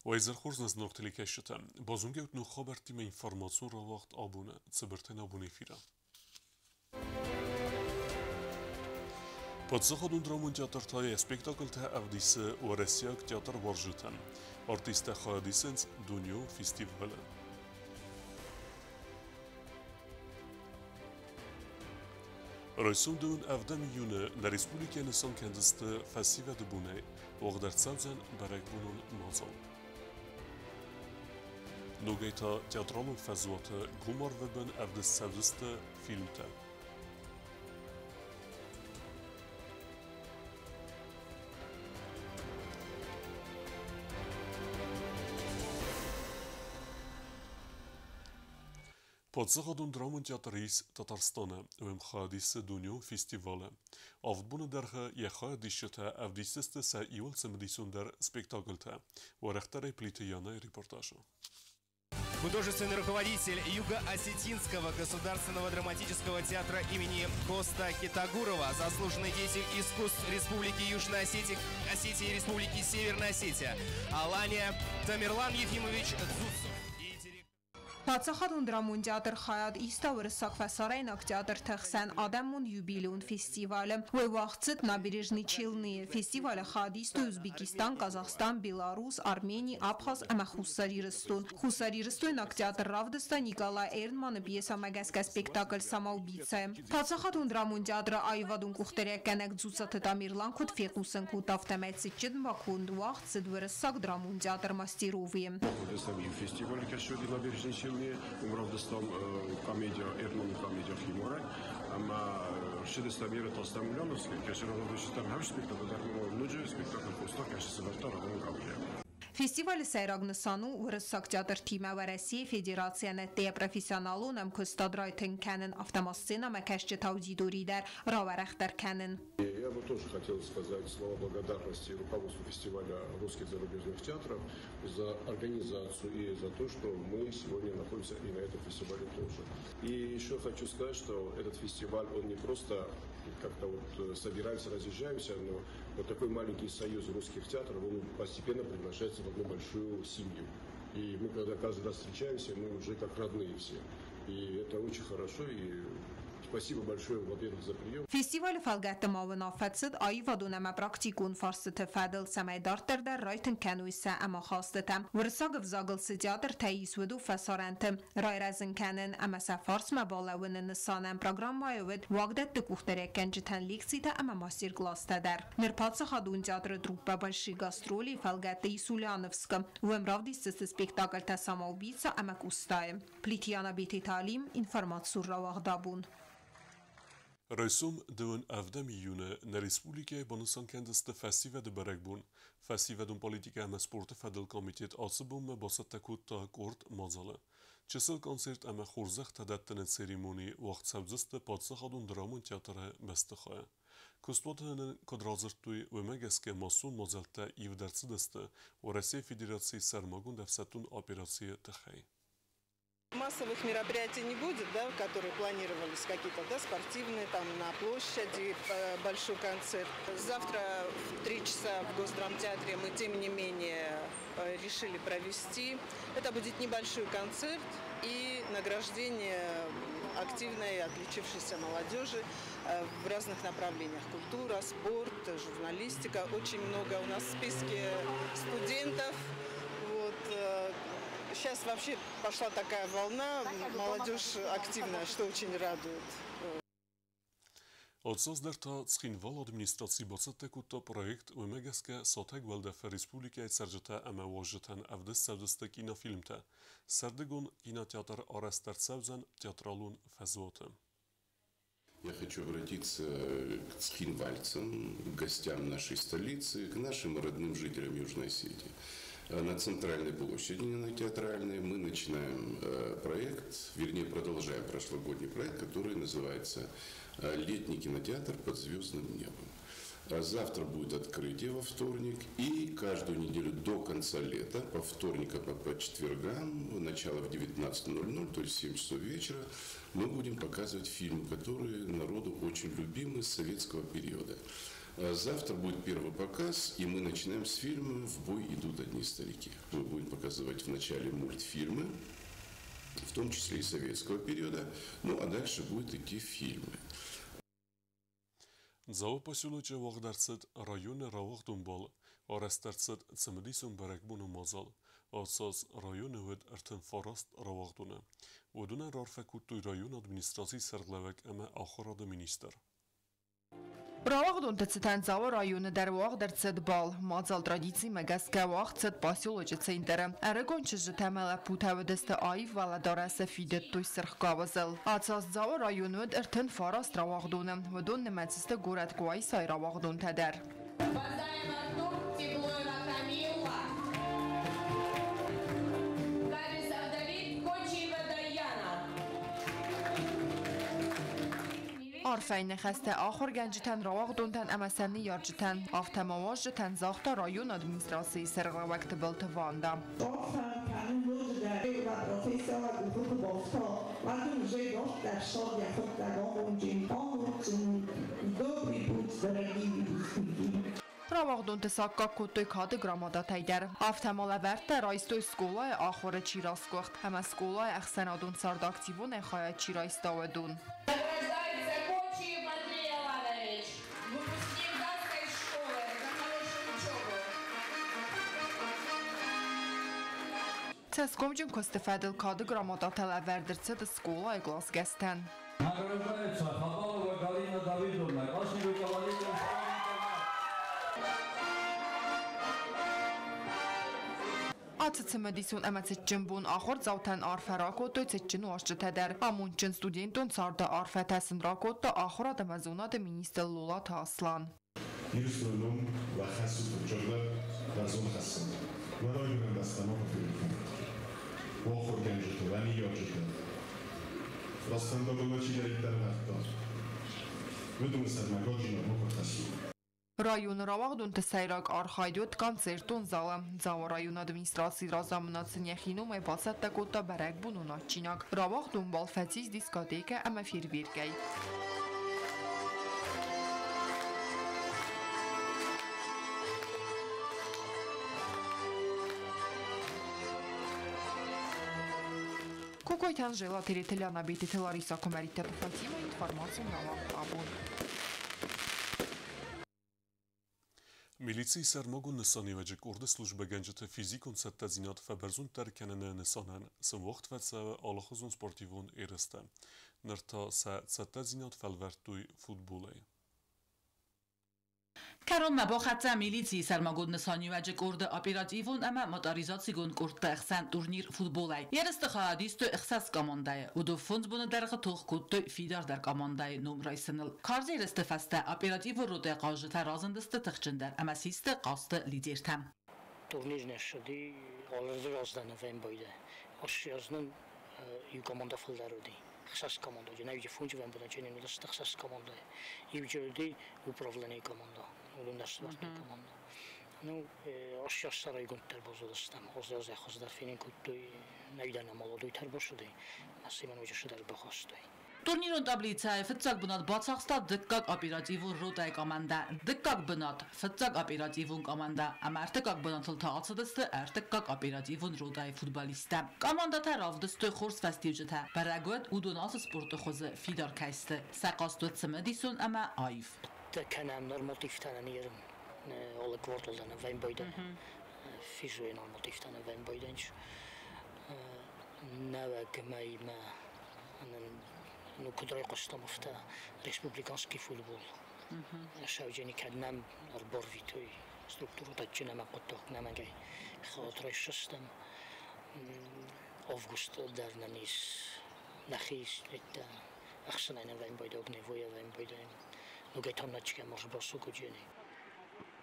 Уӕ изӕр хорз, нӕ зынаргъ телекӕсджытӕ. Базонгӕут ног хабӕрттимӕ информацион рауагъд абоны цыбыртӕн абоны эфиры. Паддзахадон драмон театр та йӕ спектакльтӕ ӕвдисы уӕрӕсейаг театруарзджытӕн. Артисттӕ хайад исынц дунеон фестивалы. Райсом дыууын ӕвдӕм июны нӕ республикӕйы нысан кӕндзысты фӕсивӕды бонӕй, уагъд ӕрцӕудзӕн бӕрӕгбонон мадзал. Ногӕй та театралон фӕзуаты гом арвы бын ӕвдыст цӕудзысты фильмтӕ. Паддзахадон драмон театр ис Татарстаны, уым хайад исы дунеон фестивалы. Авд боны дӕргъы йӕ хайадисджытӕ ӕвдисдзысты сӕ иуыл цымыдисондӕр спектакльтӕ. Уӕрӕхдӕрӕй Плиты Янайы репортажы. Художественный руководитель Юго-Осетинского государственного драматического театра имени Коста Хетагурова, заслуженный деятель искусств Республики Южная Осетия, Осетия и Республики Северная Осетия, Алания Тамерлан Ефимович Дзуцов. Паддзахадон драмон театр хайад иста уырыссаг фӕсарӕйнаг театрты хсӕн адӕмон юбилейон фестивалы. Уый уагъд цыд Набережные Челны. Фестивалы хайад истой Узбекистан, Казахстан, Беларус, Армени, Абхаз ӕмӕ Хуссар Ирыстон. Хуссарирыстойнаг театр равдыста Николай Эрнманы пьесӕмӕ гӕсгӕ спектакль «Самоубийца». Паддзахадон драмон театры аивадон къухдариуӕггӕнӕг Дзуццаты Тамерлан куыд фехъусын кодта, афтӕмӕй цытджын баконд уагъд цыд уырыссаг драмон театр Мастеровые. Фестиваль кӕсуди Набережные Челны, уым равдыстам комедия, Эрнманы комедия «Химара», ӕмӕ ссыдыстӕм Ерытастам Ульяновскы, кӕцы равдыстам хӕрз спектакль дӕр, ноджы спектакль Къоста, кӕцы сӕвӕрдта Рагъон Габриа. Фестивалы сӕйраг нысан у уырыссаг театртимӕ Уӕрӕсейы Федерацийӕн ӕддейӕ профессионалон ӕмкуыстад райтынг кӕнын, афтӕ ма сценӕмӕкӕсджыты аудитори дӕр рауӕрӕхдӕр кӕнын. Я бы тоже хотел сказать слова благодарности руководству фестиваля русских зарубежных театров за организацию и за то, что мы сегодня находимся и на этом фестивале тоже. И еще хочу сказать, что этот фестиваль, он не просто как-то вот собираемся, разъезжаемся, но вот такой маленький союз русских театров, он постепенно превращается в одну большую семью. И мы, когда каждый раз встречаемся, мы уже как родные все. И это очень хорошо, и спасибо большое, во-первых, за прием. Фестивалы фӕлгӕтты ма уынаффӕ цыд аивадон ӕмӕ практикон фарстыты фӕдыл, цӕмӕй дарддӕр дӕр райтынг кӕной сӕ ӕмахастытӕ. Уырыссаг ӕвзагыл цы театртӕ ис, уыдон фӕсарӕнты райрӕзын кӕнын ӕмӕ сӕ фарсмӕ балӕууыны нысанӕн программӕйы уыд уагдӕтты къухдариуӕггӕнджытӕн лекцитӕ ӕмӕ мастер-класстӕ дӕр. Ныр паддзахадон театры труппӕ Большие гастроли фӕлгӕтты ис Ульяновскы. Уым равдисдзысты спектакльтӕ «Самоубийца» ӕмӕ «Къостайы». Плиты Яна, Бететы Алим, информацион рауагъд абон. Райсом дыууын ӕвдӕм июны нӕ республикӕйы банысан кӕндзысты фӕсивӕды бӕрӕгбон. Фӕсивӕдон политикӕ ӕмӕ спорты фӕдыл комитет ацы бонмӕ бацӕттӕ кодта къорд мадзалы. Чысыл концерт ӕмӕ хорзӕхтӕ дӕттыны церемони уагъд цӕудзысты паддзахадон драмон театры бӕстыхайы. Куыстуаты нын куыд радзырдтой, уымӕ гӕсгӕ массон мадзӕлттӕ ивд ӕрцыдысты Уӕрӕсейы Федерацийы сӕрмагонд ӕфсӕддон операцийы тыххӕй. Массовых мероприятий не будет, да, которые планировались какие-то, да, спортивные, там на площади большой концерт. Завтра в 3 часа в Госдрамтеатре мы, тем не менее, решили провести. Это будет небольшой концерт и награждение активной и отличившейся молодежи в разных направлениях. Культура, спорт, журналистика. Очень много у нас в списке студентов. Вот, сейчас вообще пошла такая волна, молодежь активная, что очень радует. Ацы аз дӕр та Цхинвалы администраци бацӕттӕ кодта проект, уымӕ гӕсгӕ сатӕг уӕлдӕфы республикӕйы цӕрджытӕ ӕмӕ уазджытӕн ӕвдыст цӕудзысты кинофильмтӕ. Сӕрдыгон кинотеатр арӕзт ӕрцӕудзӕн театралон фӕзуаты. Я хочу обратиться к цхинвальцам, к гостям нашей столицы, к нашим родным жителям Южной Осетии. На центральной площади, не на театральной, мы начинаем проект, вернее продолжаем прошлогодний проект, который называется «Летний кинотеатр под звездным небом». Завтра будет открытие во вторник, и каждую неделю до конца лета, по вторникам, по четвергам, начало в 19:00, то есть в 7 часов вечера, мы будем показывать фильмы, которые народу очень любимы с советского периода. Завтра будет первый показ, и мы начинаем с фильма «В бой идут одни старики». Мы будем показывать вначале мультфильмы, в том числе и советского периода, ну а дальше будут идти фильмы. Дзауы поселочы уагъд ӕрцыд районы рауагъдон бал, арӕзт ӕрцыд цымыдисон бӕрӕгбоны мадзал. Ацы аз районы уыд 39 рауагъдоны. Уыдонӕн раарфӕ кодтой районы администрацийы сӕргълӕууӕг ӕмӕ ахуырады министр. Рауагъдонты цытӕн Дзауы районы дӕр уагъд ӕрцыд бал. Мадзал традицимӕ гӕсгӕ уагъд цыд поселочы центры. Ӕрыгон чызджытӕ ӕмӕ лӕппутӕ уыдысты аив уӕлӕдарӕсы, фидыдтой сырх гауызыл. Ацы аз Дзауы районы уыд 39 рауагъдоны. Уыдон нымӕцы сты горӕт Къуайсайы рауагъдонтӕ дӕр. Базаев Артур, Теглоева Камилла, Кабисов Давид, Кочиева Даяна. Арфӕйы ныхӕстӕ ахуыргӕнджытӕн, рауагъдонтӕн ӕмӕ сӕ ныййарджытӕн, афтӕ ма уазджытӕн загъта районы администрацийы сӕргълӕууӕг Тыбылты Ванда. Рауагъдонты саккаг кодтой кады грамотатӕй дӕр. Афтӕ ма лӕвӕрттӕ райстой скъолайы ахуыры чи расгуыхт ӕмӕ скъолайы ӕхсӕнадон царды активонӕй хайад чи райста, уыдон. Награждается Кочиев Андрей Аланович, выпускник Датской школы, за хорошую учебу. Цӕсгомджын куысты фӕдыл кады грамотатӕ лӕвӕрд ӕрцыд скъолайы къласгӕстӕн. Награждается Хабалова Галина Давидовна, классный руководитель школы. Ацы цымыдисон ӕмӕ цытджын бон ахуырдзаутӕн арфӕ ракодтой цытджын уазджытӕ дӕр. Амондджын студентон царды арфӕтӕ сын ракодта ахуырад ӕмӕ зонады министр Лолаты Аслан. Ирыстоны ном уӕ хӕссут зӕрдӕ бӕрзонд хӕссын. Уӕ райгуырӕн бӕстӕ макуы ферох кӕнут. Уӕ ахуыргӕнджыты, уӕ ныййарджыты. Рӕствӕндагыл уӕ чидӕриддӕр вӕрдта, уыдоны сӕрмӕ гаджинаг макуы ӕрхӕссут. Районы рауагъдонты сӕйраг архайд уыд концертон залы. Дзауы районы администрацийы разамынад сын йӕхи номӕй бацӕттӕ кодта бӕрӕгбонон адджинаг. Рауагъдон бал фӕцис дискотекӕ ӕмӕ фейерверкӕй. Кокойты Анжела, Тереты Лиана, Бететы Лариса, Куымӕридтаты Фатима, информацион рауагъд абон. Милицийы сӕрмагонд нысаниуӕджы къорды службӕгӕнджыты физикон цӕттӕдзинад фӕбӕрзонддӕр кӕныны нысанӕн сын уагъд фӕцӕуы алыхуызон спортивон ерыстӕ. Ныр та сӕ цӕттӕдзинад фӕлвӕрдтой футболӕй. Кӕронмӕ бахӕццӕ милицийы сӕрмагонд нысаниуӕджы къорды оперативон ӕмӕ моторизацигонд къордты ӕхсӕн турнир футболӕй. Ерысты хайад истой 6 командӕйы. Уыдон 5 боны дӕргъы тох кодтой фидардӕр командӕйы ном райсыныл. Карз ерысты фӕстӕ оперативон ротӕйы хъазджытӕ разындысты тыхджындӕр ӕмӕ систы хъазты лидертӕ. Турнир не ссыди алырдыг аздӕн вӕмбойдӕ. Ас нын иу командӕ фылдӕр уыди. 6 команда уыди. Нӕ фунджы вӕмбойдӕ не уыдысты 6 командӕйы. Иуджы уыди управление команда. Уыдон дӕр сывӕрдтой команда. Ну, ас райгонддӕр баззадыстӕм. Аз хуыздӕр фенын кодтой. Нӕ молодой башуди. Асиман уыджы шыдӕр бахастой. Турнирон таблицӕйы фыццаг бынат бацахста дыккаг оперативон ротӕйы командӕ. Дыккаг бынат фыццаг оперативон командӕ ӕмӕ ӕртыккаг бынатыл та ацыдысты ӕртыккаг оперативон ротӕйы футболисттӕ. Командӕтӕ равдыстой хорз фӕстиуджытӕ. Бӕрӕг уыд, уыдон ацы спорты хуызы фидар кӕй сты. Сӕ хъазт уыд цымыдисон ӕмӕ аив. Кӕнӕм нормативтӕ нӕ алы кварталдӕн вӕмбойдӕ. Физуе нормативтӕ вӕмбойдӕнч. Нӕуӕг мӕймӕ ну, куыд райхъуыстам, афтӕ республиканский футбол. Сауджени кӕд нӕм ӕрбарвитой структурӕтӕджын ӕмӕ хъуыддаг нӕмӕгӕй халат райсдзыстӕм. Августы дӕр нӕм ис нӕхи ӕхсӕнӕй вӕмбойдӕ, огневойӕ вӕмбойдӕ. Ногӕй та нӕчкӕ марш бросок уыджени.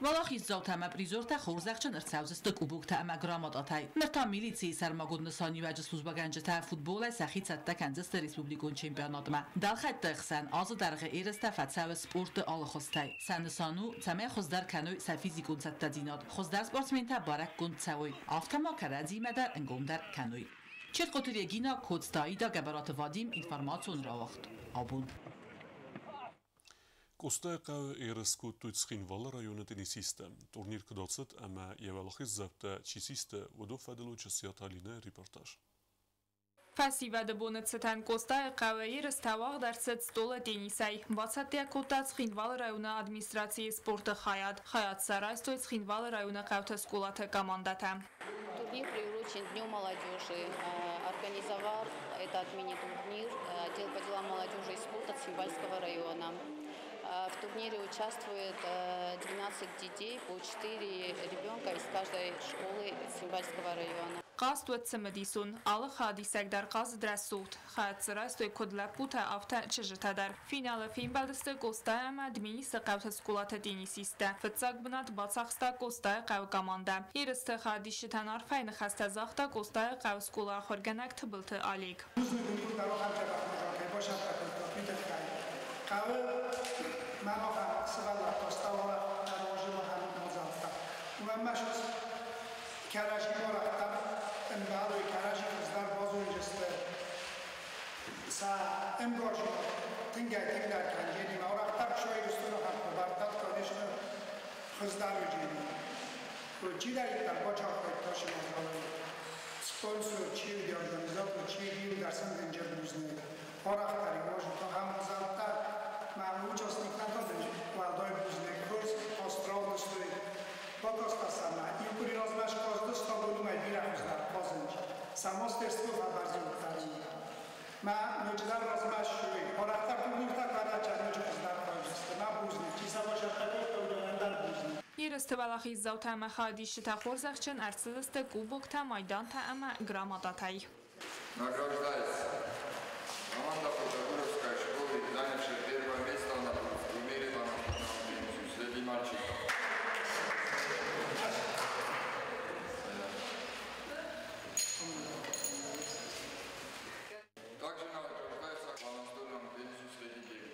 Уӕлахиздзаутӕ ӕмӕ призертӕ хорзӕхджын ӕрцӕудзысты кубоктӕ ӕмӕ грамотатӕй. Ныр та милицийы сӕрмагонд нысаниуӕджы службӕгӕнджытӕ футболӕй сӕхи цӕттӕ кӕндзысты республикон чемпионатмӕ. Дӕлхӕйтты ӕхсӕн азы дӕргъы ерыстӕ фӕцӕуы спорты алы хуызтӕй. Сӕ нысан у, цӕмӕй хуыздӕр кӕной сӕ физикон цӕттӕдзинад, хуыздӕр спортсментӕ бӕрӕггонд цӕуой, афтӕ ма кӕрӕдзимӕ дӕр ӕнгомдӕр кӕной. Четкоты Регина, Коцты Аида, Гӕбӕраты Вадим, информацион рауагъд. Абон. Къостайы хъӕуы ерыс кодтой Цхинвалы районы теннисисттӕ. Турнир куыд ацыд ӕмӕ йӕ уӕлахиздзаутӕ чи систы, уыдон фӕдыл у Чысиаты Алинӕйы репортаж. Фӕсивӕды боны цытӕн Къостайы хъӕуы ерыстӕ уагъд ӕрцыд стъолы теннисӕй. Бацӕттӕ кодта Цхинвалы районы администрацийы спорты хайад. Хайад сӕ райстой Цхинвалы районы хъӕуты скъолаты командӕтӕ. Турнир приурочен Дню молодежи. Организовал этот мини-турнир отдел по делам молодежи и спорта Цхинвальского района. В турнире участвует 12 детей, по 4 ребенка из каждой школы Цхинвальского района. Хъазт уыд цымыдисон. Алы хайадисӕг дӕр хъазыд рӕсугъд. Хайад дзы райстой куыд лӕппутӕ, афтӕ чызджытӕ дӕр. Финалы фембӕлдысты Къостайы ӕмӕ Дменисы хъӕуты скъолаты теннисисттӕ. Фыццаг бынат бацахста Къостайы хъӕуы командӕ. Ерысты хайадисджытӕн арфӕйы ныхӕстӕ загъта Къостайы хъӕуы скъолайы ахуыргӕнӕг Тыбылты Олег. Ерысты уӕлахиздзаутӕ ӕмӕ хайадисджытӕ хорзӕхджын ӕрцыдысты кубоктӕ, майдантӕ ӕмӕ грамотатӕй. Награждается команда Худогуровской школы, занявшая первое место на турнире по настольному теннису среди мальчиков. Также награждается по настольному теннису среди девушек.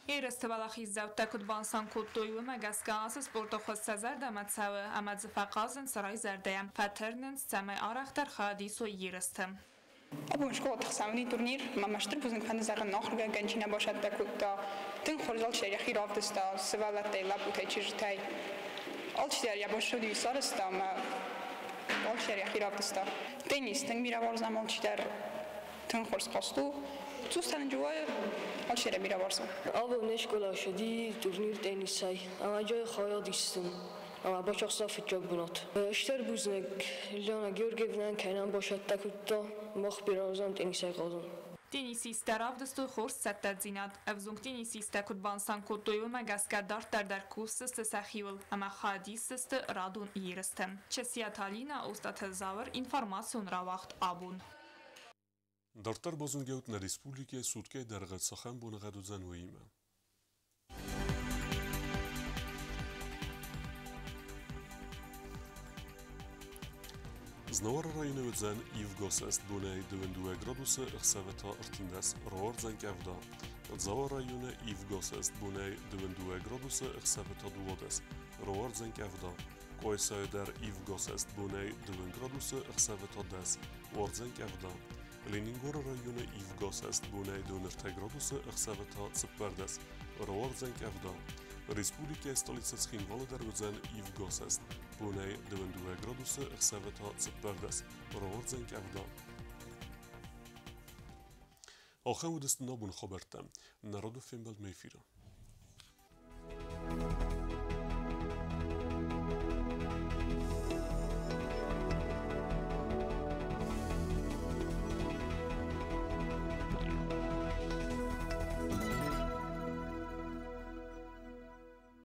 Ерысты уӕлахиздзӕуттӕ куыд банысан кодтой, уымӕ гӕсгӕ ацы спорты хуыз сӕ зӕрдӕмӕ цӕуы ӕмӕ дзы фӕхъазынц райзӕрдӕйӕ. Фӕтырнынц, цӕмӕй арӕхдӕр хайад исой ерысты. Абон скъолаты хсӕн уыди турнир, ӕмӕ мӕ стыр бузныг фӕнды зӕгъын ахуыргӕнӕгӕн, чи нӕ бацӕттӕ кодта. Тынг хорз алчидӕр йӕхи равдыста сывӕллӕттӕй, лӕппутӕй, чызджытӕй. Алчидӕр йӕ бон цы уыди, сарӕзта ӕмӕ алчидӕр йӕхи равдыста. Теннис тынг бирӕ уарзӕм, алчидӕр тынг хорз хъазт у. Цъус уайы, алчидӕр бирӕ уарзы. Абон не скъола ссыди турнир теннисӕй ӕмӕ джой хайад истын ӕмӕ бацахста фыццаг бынат. Стыр бузныг Лиана Георгиевнӕн, кӕй нӕм бацӕттӕ кодта, мах бирӕ уарзӕм теннисӕй хъазын. Теннисисттӕ равдыстой хорз цӕттӕдзинад. Ӕвзонг теннисисттӕ куыд банысан кодтой, уымӕ гӕсгӕ дарддӕр дӕр кусдзысты сӕхиуыл ӕмӕ хайад исдзысты радон ерысты. Чысиаты Алинӕ, Остъаты Зауыр, информацион рауагъд «Абон». Дарддӕр базонгӕут нӕ республикӕйы суткӕйы дӕргъы цахӕм боныгъӕд уыдзӕн, уыимӕ. Знауыры районы уыдзӕн ивгӕсӕст бонӕй 22 градусы, ӕхсӕвы та 13, рауардзӕн къӕвда. Дзауы районы ивгӕсӕст бонӕй 22 градусы, ӕхсӕвы та 12, рауардзӕн къӕвда. Къуайсайы дӕр ивгӕсӕст бонӕй 2 градусы, ӕхсӕвы та 10, уардзӕн къӕвда. Ленингоры районы ивгӕсӕст бонӕй 23 градусы, ӕхсӕвы та 14, рауардзӕн къӕвда. Республикӕйы столицӕ Цхинвалы дӕр уыдзӕн ивгӕсӕст бонӕй 22 градусы, ӕхсӕвы та 14, рауардзӕн къӕвда. Ахӕм уыдысты нӕ абоны хабӕрттӕ. Нӕ рады фембӕлдмӕ эфиры.